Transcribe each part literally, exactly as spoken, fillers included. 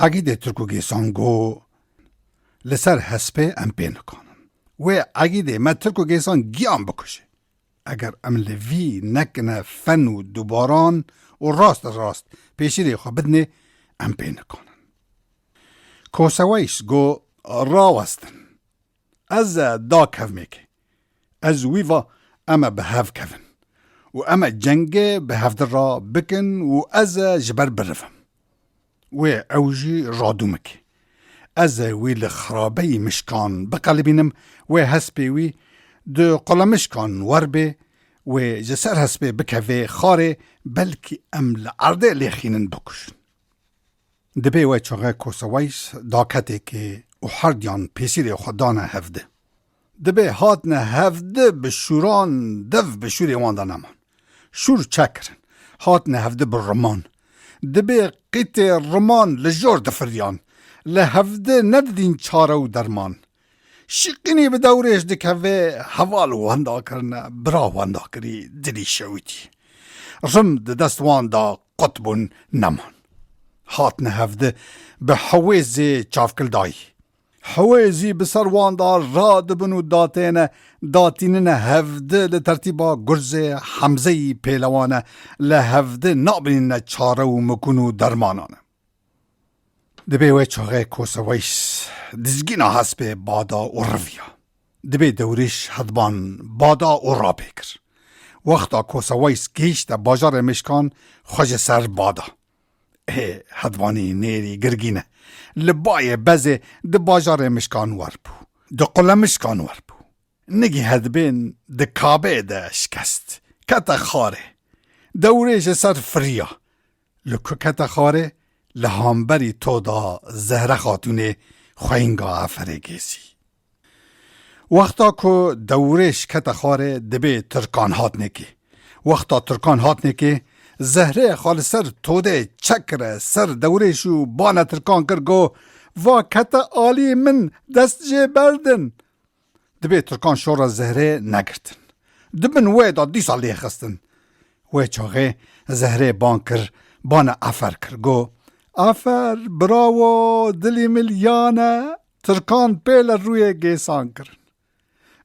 Egîdê Tirk û Gêsan got, "Li ser hespê em pê nikanin. Wê egîdê me Tirk û Gêsan giyan bikuje. Eger em li vî nekine fen û dubaran û rast rast pêşîrê xwe bidinê, em pê nikanin." Koseweys got, "Rawestin. Ez e da kevmêkê. Ez wî va em e bi hev kevin û em e cengê bi hevdi ra bikin û ez e ji ber birivim." Wê ew jî radûmikê. Ez ê wî li xirabeyî mişkan biqelibînim, wê hespê wî di qulemişkan werbê, wê ji ser hespê bikevê xarê, belkî em li erdê lêxînin bikujin. Dibê wê çaxê Koseweys daketêkê û herdiyan pêsîrê xwe dane hevdi. Dibê hatine hevdi bi şûran, dev bi şûrê wan de neman. Şûr çekirin. Hatine hevdi bi riman. Dibê qîtê riman li jor difiriyan. Li hevdi nedidîn çare û derman. Şiqînî bi Dewrêş dikeve, heval wenda kirine, bira wenda kirî, dilî şewitî. Rim di dest wan de qut bûn neman. Hatine hevdi bi hewêzê çavkildayî. Hewêzî bi ser wan de radibin û datêne, datînine hevdi li tertîba gurzê Hemzeyî pêlewan e, li hevdi nabînine çare û mikûn û dermanan e. Dibê wê çaxê Koseweys dizgîna hespê bada û riviya. Dibê Dewrêş hedban bada û rapê kir. Wexta Koseweys gihîşte bajarê Mişkan, xwe ji ser bada. Ê, hedbanî nêrî girgîne. Li bayê bezê di bajarê Mişkan werbû. Di qulemişkan werbû. Nigî hedbên di kabê de şikest. Kete xarê. Dewrêş ji ser firiya. Li ku kete xarê? Li hamberî toda Zehre Xatûnê xweyinga Eferê Gêsî. Wexta ku Dewrêş kete xarê, dibê Tirkan hatnekê. Wexta Tirkan hatnekê, Zehrê xwe li ser todê çekire ser Dewrêş û bane Tirkan kir, got, "Va kete alî min, dest jê berdin." Dibê Tirkan şora Zehrê negirtin. Di bin wê de dîsa lêxistin. Wê çaxê Zehrê ban kir, bana Efer kir, got, "Efer, bravo, dilî min liyan e, Tirkan pê li rûyê Gêsan kirin."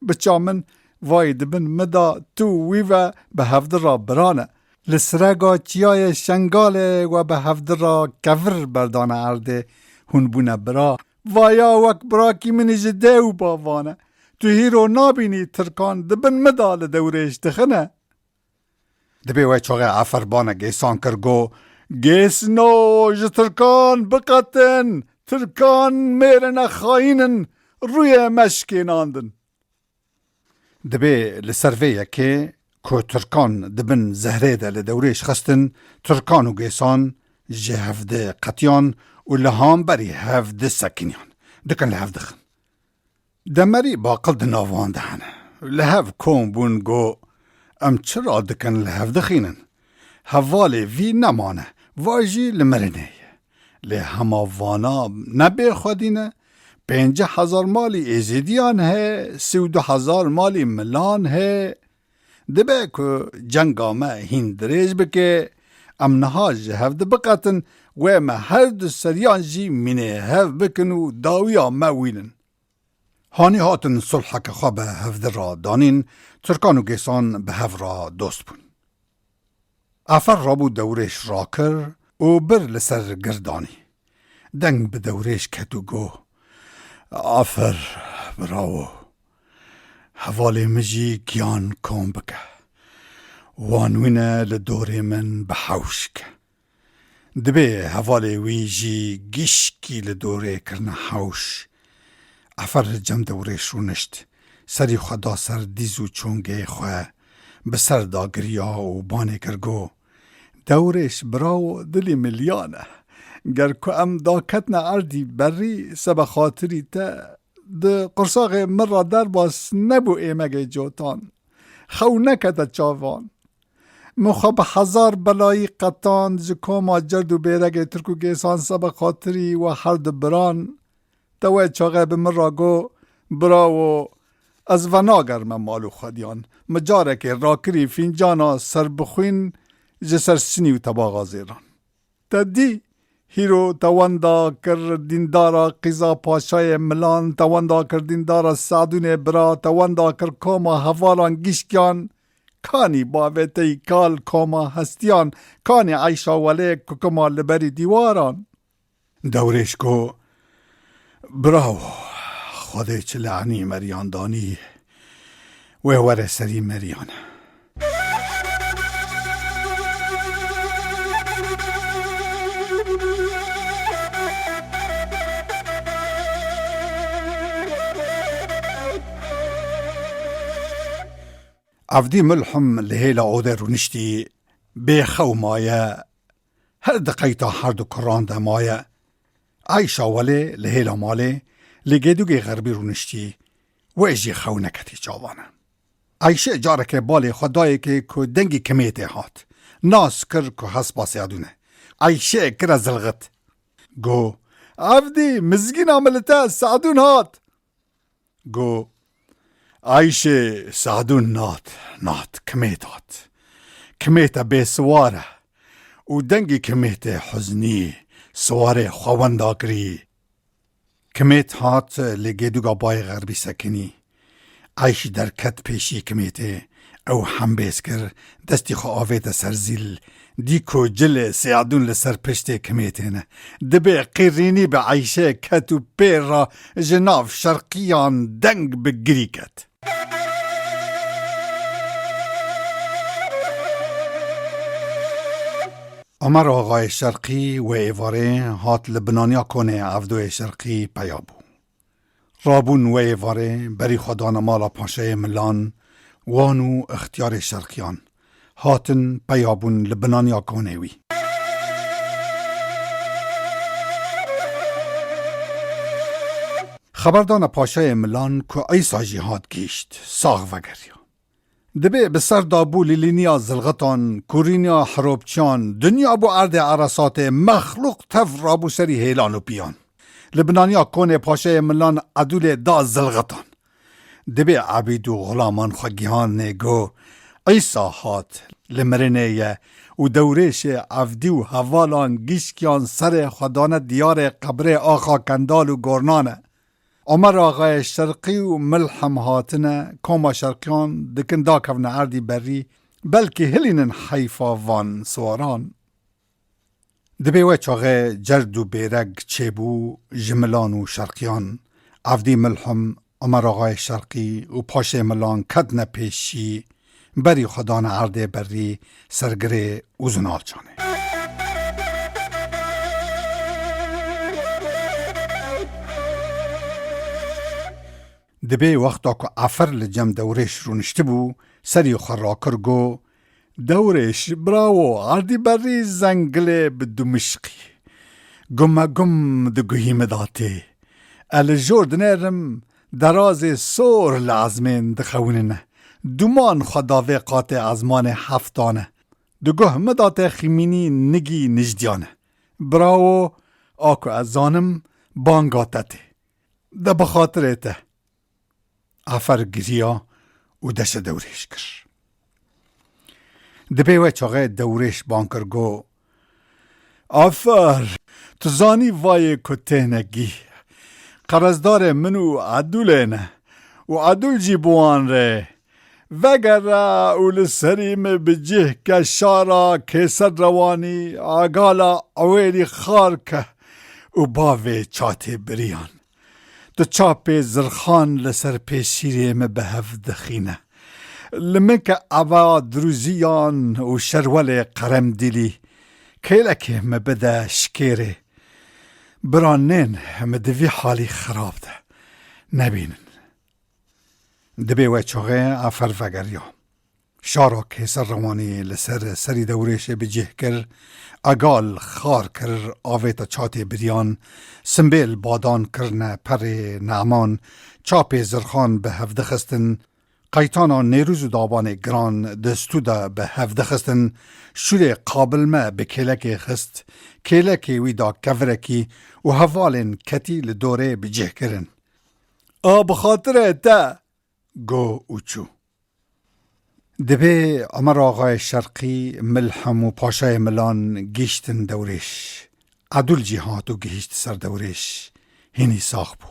Biça min, vayî di bin min de tu û wî ve bi hevdi re bira ne. Li sirega çiyayê Şengalê we bi hevdi re kevir berdane erdê, hûn bûne bira. Vaya wek birakî min ji dê û bavan e. Tu hîro nabînî Tirkan di bin min de li Dewrêş dixine. Dibê wê çaxê Efer bane Gêsan kir, got, "Gêsno, ji Tirkan biqetin, Tirkan mêrine xayîn in, rûyê me şikênandin." Dibê li ser vê yekê ku Tirkan di bin Zehrê de li Dewrêş xistin, Tirkan û Gêsan ji hevdi qetiyan û li hamberî hevdi sekiniyan. Dikin li hev dixin. Demerî baqil di nav wan de hene. Li hev kom bûn, got, "Em çira dikin li hev dixînin? Hevalê vî nemane, va jî li mirinê ye. Lê hema vana ne bêxwedî ne, pêncî hezar malî Êzîdiyan heye, sî û du hezar malî milan heye. Dibe ku cenga me hîn dirêj bike, em niha ji hev di biqetin, wê me her du seriyan jî mînê hev bikin û dawiya me wînin." Hanî hatin sulheke xwe bi hevdi re danîn, Tirkan û Gêsan bi hev re dost bûn. Afer rabû Dewrêş rakir û bir li ser gir danî. Deng bi Dewrêş ket û got, "Afer, bravo. Hevalê min jî giyan kom bike. Wan wîne li dorê min bi hewş ke." Dibê hevalê wî jî gişkî li dorê kirine hewş. Efer li cem Dewrêş rûnişt. Serî xwe da ser dîz û çongê xwe, bi ser da giriya û banê kir, got, "Dewrêş, bravo, dilî min liyan e. Ger ku em daketine erdî berî sebe xatirî te, di qursaxê min re derbas nebû êmegê cotan. Xew nekete çavan. Min xwe bi hezar belayî qetand ji koma cerd û bêregê Tirk û Gêsan sebe xatirî we her du biran. Te wê çaxê bi min re got, 'Birawo, ez venagerime mal û xwediyan. Min carekê rakirî fîncana serbixwîn ji ser sinî û tebaxa zêran.' Te dî, Hîro te wenda kir dîndara qîza paşayê milan, te wenda kir dîndara Sadûnê bira, te wenda kir koma hevalan gişkiyan, kanî bavê te yî kal koma hestiyan, kanî Eyşa Welê kukuma li berî dîwaran? Dewrêş got, Bravo, Xwedê çi le'nî meriyan danî, wê were serî meriyan. Evdî Milhim li hêla odê rûniştî, bê xew maye, her di qeyta her du kuran de maye. Eyşa Welê li hêla malê, li gêdûgê xerbî rûniştî, wê jî xew neketî çavan e. Eyşê careke balê xwe dayê kê ku dengî kimêtê hat. Nas kir ku hespa Sêdûn e. Eyşê kire zilxit. Got, Evdî, mizgîna min li te Sêdûn hat. Got, Eyşê, Sêdûn nat, nat, kimêt hat. Kimête bê siwar e û dengî kimêtê huznî siwarê xwe wenda kirî. Kimêt hat li gêdûga bayê xerbî sekinî. Eyşî derket pêşî kimêtê. Ew hembêz kir, destî xwe avête ser zîl. Dî ku cilê Sêdûn li ser piştê kimêtê ne. Dibê qîrînî bi Eyşê ket û pê re ji nav şerqiyan deng bi girî ket. Omer Axayê Şerqî wê êvarê hat li binaniya konê Evdoyê Şerqî peya bû. Rabûn wê êvarê berî xwe dane mala paşayê milan, wan û ixtiyarê şerqiyan. Hatin peya bûn li binaniya konê wî. Xeberdana paşayê milan ku Îsa jî hat gihîşt, sax vegeriya. Dibê bi ser dabû lîlîniya zilxitan, kurîniya hiropçiyan, dinya bû erdê eresatê, mexlûq tev rabû serî hêlan û piyan. Li binaniya konê paşayê milan Edûlê da zilxitan. Dibê ebîd û xulaman xwe gihanê got, Îsa hat, li mirinê ye û dewrêşê Evdî û hevalan gişkiyan serê xwe dane diyarê qebrê axa Kendal û Gornan e. Omer Axayê Şerqî û Milhem hatine, koma şerqiyan dikin dakevne erdî berî, belkî hilînin heyfa van siwaran. Dibê wê çaxê cerd û bêreg çêbû ji milan û şerqiyan, Evdî Milhem, Omer Axayê Şerqî û paşê milan ketine pêşî, berî xwe dane erdê berî, sergirê û zinalçanê. Dibê wexta ku Efer li cem Dewrêş rûniştibû, serî xwe rakir got, Dewrêş, bravo, erdî berî zengilê bi dumişqî. Gumegum di guhî min de tê. Ez li jor dinêrim, derazê sor li ezmên dixewinine. Duman xwe da vê qatê ezmanê heftan e. Di guh min de tê ximînî nigî nijdiyan e. Bravo, a ku ez zanim, banga te tê. De bi xatirê te. Efer giriya û deşe Dewrêş kir. Dibê wê çaxê Dewrêş ban kir got, Afer, tu zanî vayê ku têne gî. Qerezdarê min û Edûlê ne. Û Edûl jî bi wan re. Vegere û li serî min bi cih ke şara Kêser Rewanî, agala ewêlî xar ke û bavê çatê biriyan. Tu çapê zirxan li ser pêşîrê min bi hev dixîne. Li min ke eva dirûziyan û şerwelê qeremdîlî, kêlekê min bide şikêrê. Biranên min di vî halî xirab de nebînin. Dibê wê çaxê Efer vegeriya. Şara Kêser Rewanî li ser serî Dewrêşê bi cih kir, egal xar kir, avête çatê biriyan, simbêl badan kirine perê neman, çapê zirxan bi hev dixistin, qeytana nêrûz û dabanê giran di stû de bi hev dixistin, şûrê qabilme bi kêlekê xist, kêlekê wî da kevirekî û hevalên ketî li dorê bi cih kirin. A bi xatirê te! Go û çû. Dibê Omer Axayê Şerqî, Milhem û Paşayê Milan gihîştin Dewrêş. Edûl jî hat û gihîşt ser Dewrêş. Hînî sax bû.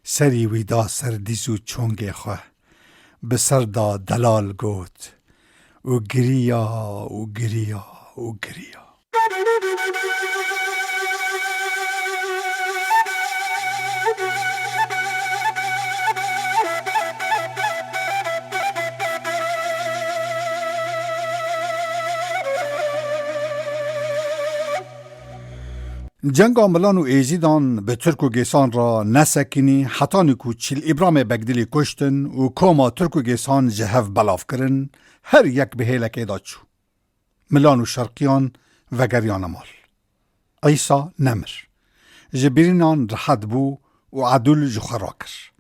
Serî wî da ser diz û çongê xwe. Bi ser da delal got û giriya û giriya û giriya. Cenga Milan û Êzîdan bi Tirk û Gêsan re nesekînî, hetanî ku Çîl Îbramê Begdilî kuştin û koma Tirk û Gêsan ji hev belav kirin, her yek bi hêlekê de çû. Milan û Şerqiyan vegeriyane mal. Îsa nemir. Ji birînan rehet bû û Edûl ji xwe rakir.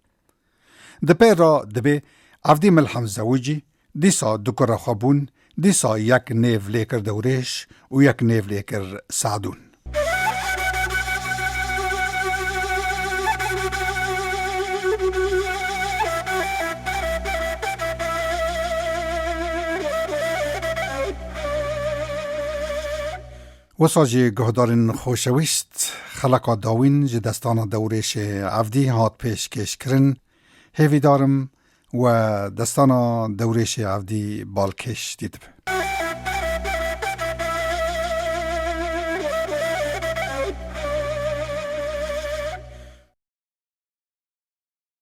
Di pê re dibê Evdî Milhem zewicî, dîsa du kure xwe bûn, dîsa yek nêv lê kir Dewrêş û yek nêv lê kir Sadûn. Wisa jî guhdarên xoşewîst, xeleka dawîn ji destana Dewrêşê Evdî hat pêşkêşkirin. Hêvîdar im we destana Dewrêşê Evdî balkêş dîtibe.